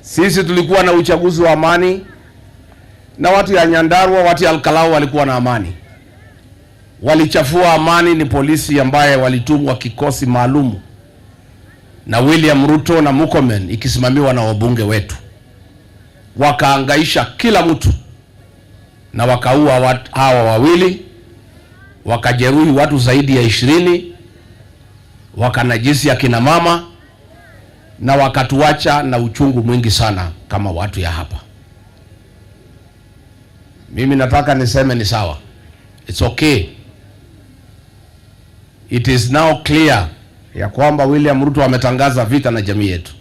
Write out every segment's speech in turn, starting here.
Sisi tulikuwa na uchaguzi wa amani na watu ya Nyandarua, watu ya Ol Kalou walikuwa na amani. Walichafua amani ni polisi ambaye walitumwa kikosi maalum na William Ruto na Murkomen ikisimamiwa na wabunge wetu, wakaangaisha kila mtu na wakaua hawa wawili, wakajeruhi watu zaidi ya 20, wakanajisi akina mama na wakatuacha na uchungu mwingi sana kama watu ya hapa. Mimi nataka niseme ni sawa, it's okay. It is now clear ya kwamba William Ruto ametangaza vita na jamii yetu.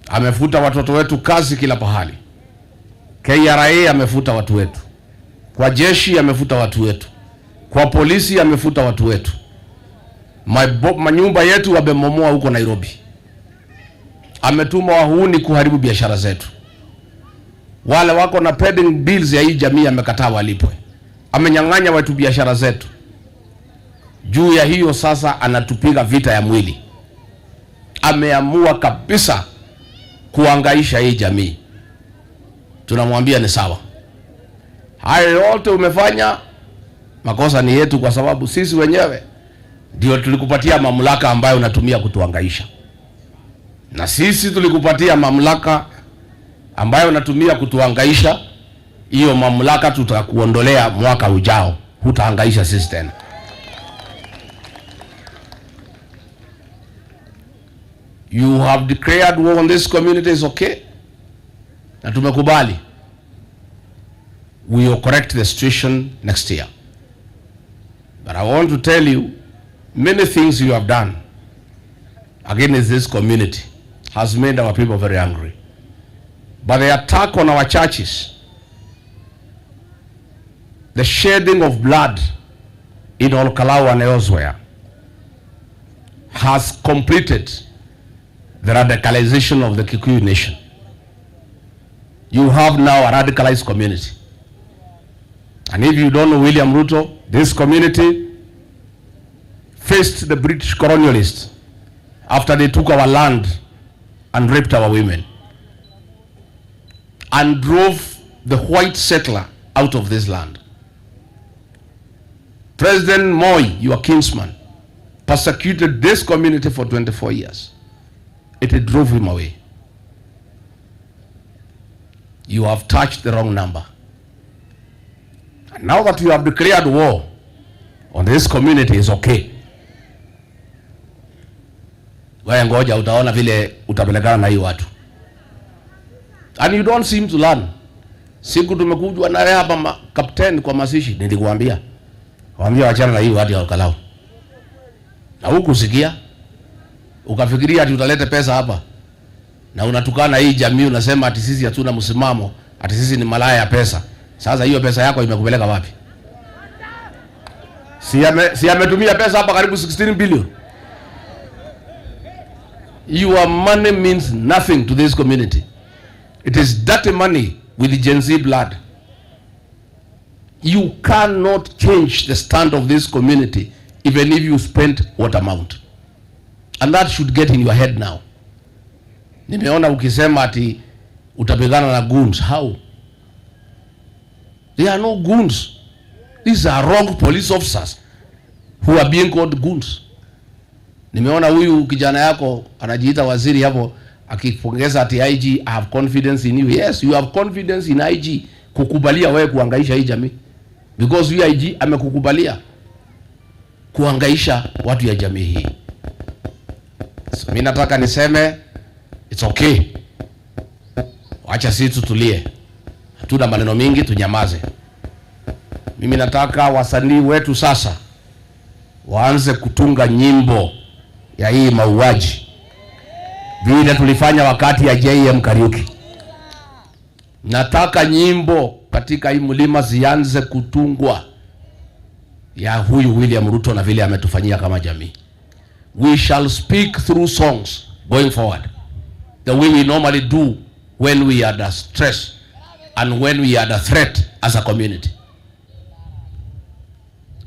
Amefuta watoto wetu kazi kila pahali. KRA amefuta watu wetu, kwa jeshi amefuta watu wetu, kwa polisi amefuta watu wetu, manyumba yetu wamebomoa huko Nairobi. Ametuma wahuni kuharibu biashara zetu. Wale wako na pending bills ya hii jamii amekataa walipwe. Amenyang'anya watu biashara zetu. Juu ya hiyo sasa anatupiga vita ya mwili. Ameamua kabisa kuangaisha hii jamii. Tunamwambia ni sawa. Hayo yote umefanya, makosa ni yetu, kwa sababu sisi wenyewe ndio tulikupatia mamlaka ambayo unatumia kutuangaisha. Na sisi tulikupatia mamlaka ambayo unatumia kutuangaisha. Hiyo mamlaka tutakuondolea mwaka ujao, hutaangaisha sisi tena. You have declared war on this community, is okay. Na tumekubali. We will correct the situation next year. But I want to tell you, many things you have done against this community has made our people very angry. But the attack on our churches, the shedding of blood in Ol Kalou and elsewhere has completed the radicalization of the Kikuyu nation. You have now a radicalized community. And if you don't know William Ruto, this community faced the British colonialists after they took our land and raped our women and drove the white settler out of this land. President Moi, your kinsman, persecuted this community for 24 years. It drove him away. You have touched the wrong number. And now that you have declared war on this community, is okay. Wewe ngoja utaona vile utapelekana na hii watu. And you don't seem to learn. Siku tumekujwa nawe hapa captain kwa mazishi, nilikuambia. Waambia wachana na hii watu ya Ol Kalou. Na hukusikia. Ukafikiria ati utalete pesa hapa. Na unatukana hii jamii, unasema ati sisi hatuna msimamo, ati sisi ni malaya ya pesa. Sasa hiyo pesa yako imekupeleka wapi? Si ametumia pesa hapa karibu 16 billion. Your money means nothing to this community. It is dirty money with Gen Z blood. You cannot change the stand of this community even if you spend what amount. And that should get in your head now. Nimeona ukisema ati utapigana na goons. How? There are no goons. These are wrong police officers who are being called goons. Nimeona huyu kijana yako anajiita waziri hapo akipongeza ati IG, I have confidence in you. Yes, you have confidence in IG kukubalia wewe kuhangaisha hii jamii. Because huyu IG amekukubalia kuhangaisha watu ya jamii hii. So mimi nataka niseme it's okay. Wacha sisi tutulie. Hatuna maneno mingi, tunyamaze. Mimi nataka wasanii wetu sasa waanze kutunga nyimbo ya hii mauaji vile tulifanya wakati ya JM Kariuki. Nataka nyimbo katika hii mlima zianze kutungwa ya huyu William Ruto na vile ametufanyia kama jamii. We shall speak through songs going forward the way we normally do when we are under stress and when we are under threat as a community.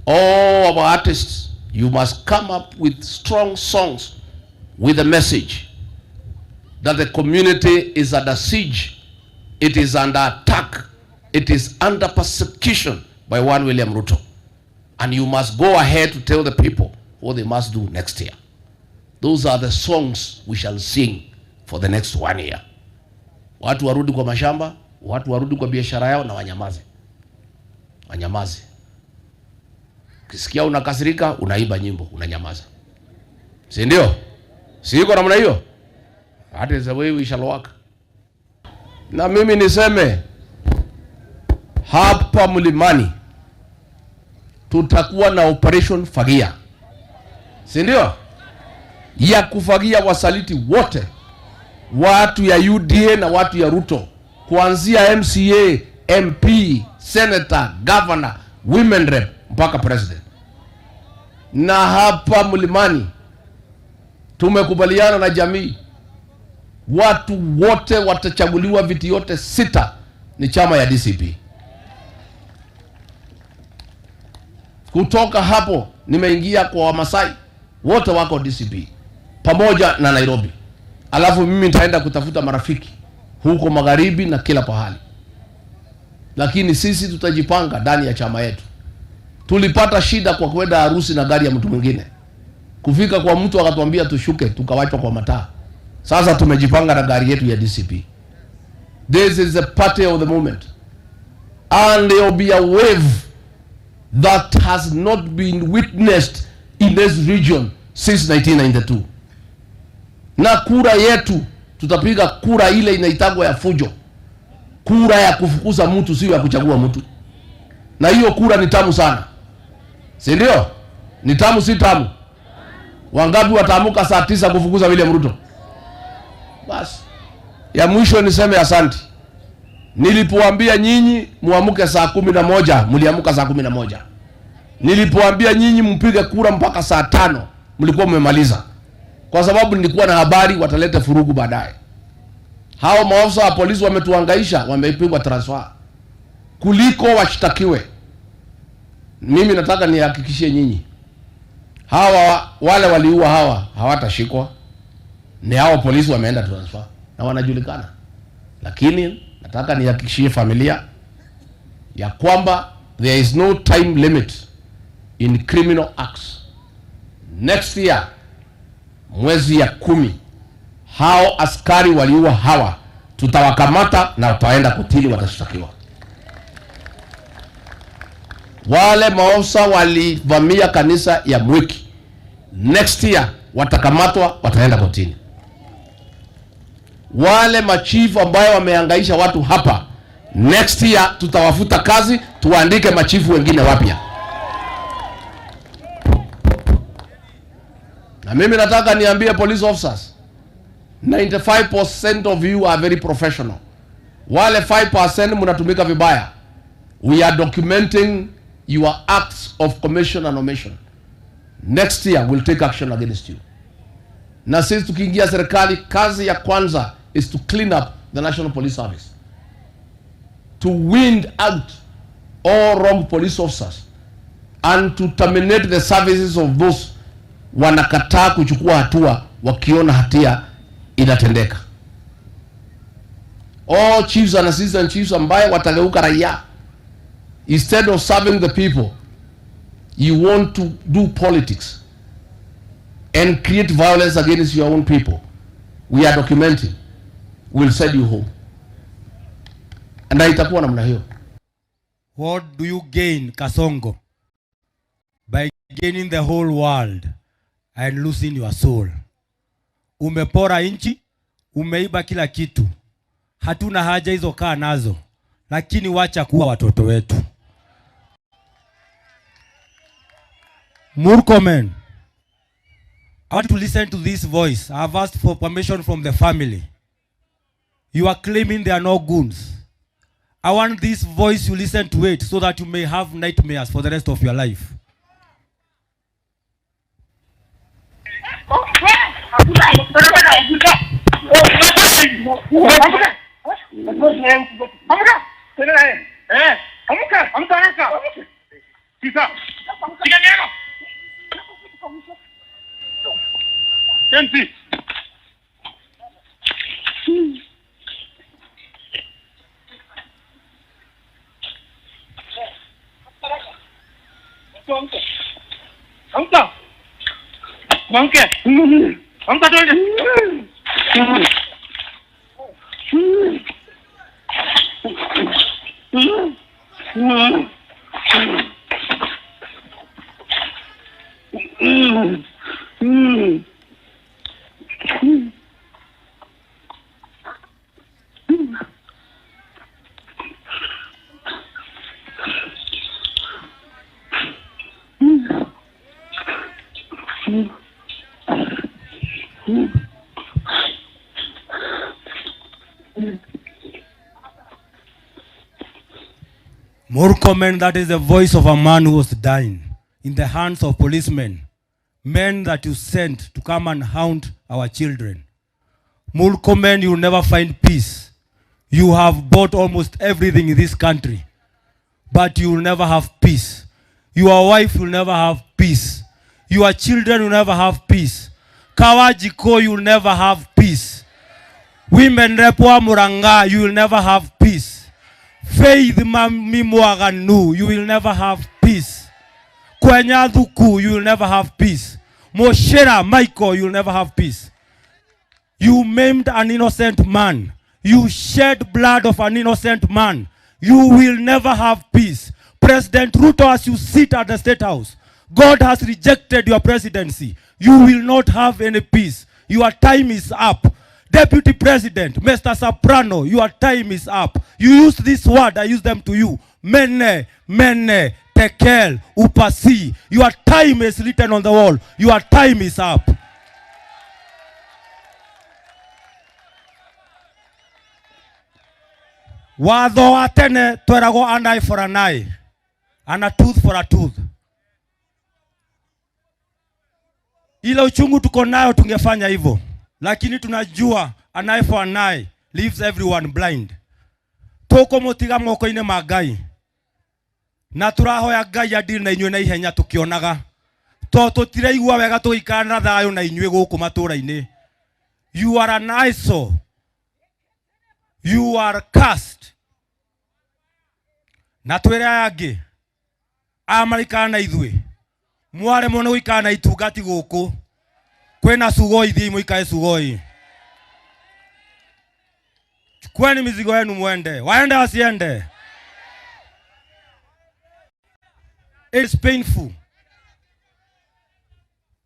All our artists, you must come up with strong songs with a message that the community is under siege, it is under attack, it is under persecution by one William Ruto. And you must go ahead to tell the people what they must do next year. Those are the songs we shall sing for the next one year. Watu warudi kwa mashamba, watu warudi kwa biashara yao na wanyamaze. Wanyamaze. Ukisikia unakasirika, unaimba nyimbo, unanyamaza. Si ndio? Si iko namna hiyo? That is the way we shall work. Na mimi niseme hapa Mlimani tutakuwa na operation fagia, si ndio? Ya kufagia wasaliti wote, watu ya UDA na watu ya Ruto, kuanzia MCA, MP, senator, governor, women rep mpaka president. Na hapa Mlimani tumekubaliana na jamii, watu wote watachaguliwa viti yote sita ni chama ya DCP. Kutoka hapo nimeingia kwa Wamasai wote wako DCP pamoja na Nairobi, alafu mimi nitaenda kutafuta marafiki huko magharibi na kila pahali, lakini sisi tutajipanga ndani ya chama yetu. Tulipata shida kwa kwenda harusi na gari ya mtu mwingine, kufika kwa mtu akatuambia tushuke, tukawachwa kwa mataa. Sasa tumejipanga na gari yetu ya DCP. This is the party of the moment and there will be a wave that has not been witnessed in this region since 1992. Na kura yetu tutapiga kura ile inaitagwa ya fujo, kura ya kufukuza mtu, sio ya kuchagua mtu. Na hiyo kura ni tamu sana, si ndio? Ni tamu, si tamu? Wangapi wataamuka saa 9 kufukuza William Ruto? Basi ya mwisho niseme asanti. Nilipoambia nyinyi muamuke saa 11, mliamuka saa 11. Nilipoambia nyinyi mpige kura mpaka saa 5, mlikuwa mmemaliza, kwa sababu nilikuwa na habari wataleta furugu baadaye. Hao maafisa wa polisi wametuhangaisha, wamepigwa transfer kuliko washtakiwe. Mimi nataka nihakikishie nyinyi, hawa wale waliua hawa hawatashikwa. Ni hao polisi wameenda transfer na wanajulikana, lakini nataka nihakikishie familia ya kwamba there is no time limit in criminal acts. Next year mwezi ya 10, hao askari waliua hawa tutawakamata na wataenda kotini, watashtakiwa. Wale maofisa walivamia kanisa ya Mwiki, next year watakamatwa, wataenda kotini. Wale machifu ambayo wamehangaisha watu hapa, next year tutawafuta kazi, tuandike machifu wengine wapya. Na mimi nataka niambie police officers, 95% of you are very professional. Wale 5% mnatumika vibaya. We are documenting your acts of commission and omission. Next year we'll take action against you. Na sisi tukiingia serikali, kazi ya kwanza is to clean up the National Police Service, to weed out all wrong police officers and to terminate the services of those wanakataa kuchukua hatua wakiona hatia inatendeka. All chiefs and assistant chiefs ambaye watageuka raia, instead of serving the people, you want to do politics and create violence against your own people. We are documenting. We'll send you home. Na itakuwa namna hiyo. What do you gain, Kasongo, by gaining the whole world and losing your soul? Umepora nchi, umeiba kila kitu. Hatuna haja hizo, kaa nazo, lakini wacha kuwa watoto wetu. Murkomen, I want to listen to this voice. I have asked for permission from the family. You are claiming there are no goons. I want this voice, you listen to it so that you may have nightmares for the rest of your life. Amka. Amka. Amka twende. Murkomen, that is the voice of a man who was dying in the hands of policemen, men that you sent to come and hound our children. Murkomen, you will never find peace. You have bought almost everything in this country, but you will never have peace. Your wife will never have peace. Your children will never have peace. Kawajiko, you will never have peace. Women rep wa Murang'a, you will never have peace. Faith Mami Mwaganu, you will never have peace. Kwenya Thuku, you will never have peace. Moshera Michael, you will never have peace. You maimed an innocent man. You shed blood of an innocent man. You will never have peace. President Ruto, as you sit at the State House, God has rejected your presidency. You will not have any peace. Your time is up. Deputy President, Mr. Soprano, your time is up. You use this word, I use them to you. Mene, mene, tekel, upasi. Your time is written on the wall. Your time is up. Watho wa tene tweragwo an eye for an eye and a tooth for a tooth. Ile uchungu tuko nayo tungefanya hivyo, lakini tunajua an eye for an eye leaves everyone blind. Tuko mutiga moko-inĩ ma Ngai na tũrahoya Ngai adili na inyuĩ na ihenya tukionaga, to tũtiraigua wega tũgĩikara na thayũ na inyuĩ gũkũ matũra-inĩ. You are an eyesore. You are cursed. Na twĩre aya angĩ aya maraikara na ithuĩ, mwaremwo nĩ gũikara na itungati gũkũ, kwĩna Sugoi, thiĩi mũikare Sugoi. Chukueni mizigo yenu muende, waende wasiende. It's painful.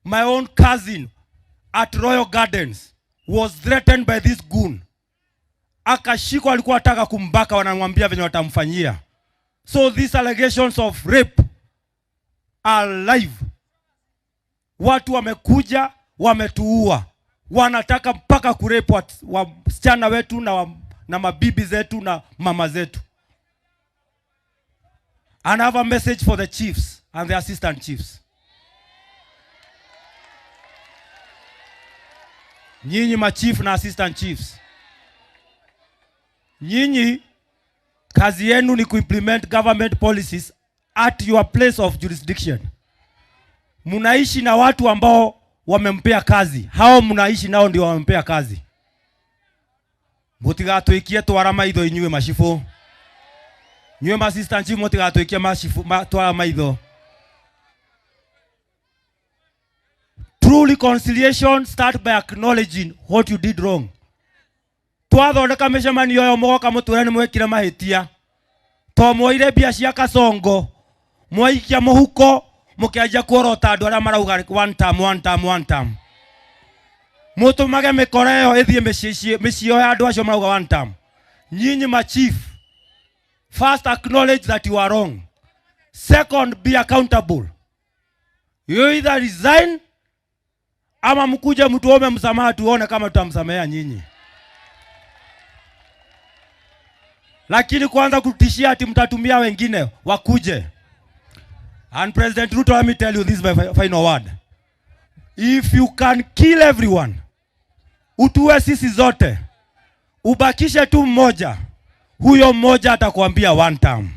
My own cousin at Royal Gardens was threatened by this goon. Akashikwa, alikuwa anataka kumbaka, wanamwambia venye watamfanyia. So these allegations of rape are live. Watu wamekuja, wametuua. Wanataka mpaka kurepu wasichana wetu na mabibi zetu na mama zetu. And I have a message for the chiefs and the assistant chiefs. Nyinyi machief na assistant chiefs, nyinyi kazi yenu ni kuimplement government policies at your place of jurisdiction. Munaishi na watu ambao wamempea kazi. Hao mnaishi nao ndio wamempea kazi. Mutigatuikie twara maitho inyuĩ macibu. Inyuĩ ma assistant chief mutigatuikie macibu twara maitho. True reconciliation start by acknowledging what you did wrong. Twathondeka mĩcemanio ĩyo mũgoka mũtwĩre nĩ mwekire mahĩtia. To mwoire mbia cia Kasongo, mwaikia mũhuko, mũkĩanjia kuorota andũ arĩa marauga one term, one term, one term. Mũtũmage mĩkora ĩyo ĩthiĩ mĩciĩ ya andũ acio marauga one term. Nyinyi ma chief, first acknowledge that you are wrong. Second, be accountable. You either resign ama mkuje mtuombe msamaha tuone kama tutamsamehea nyinyi. Lakini kwanza kutishia ati mtatumia wengine wakuje. And President Ruto, let me tell you this my final word. If you can kill everyone, utuwe sisi zote, ubakishe tu mmoja, huyo mmoja atakwambia one term.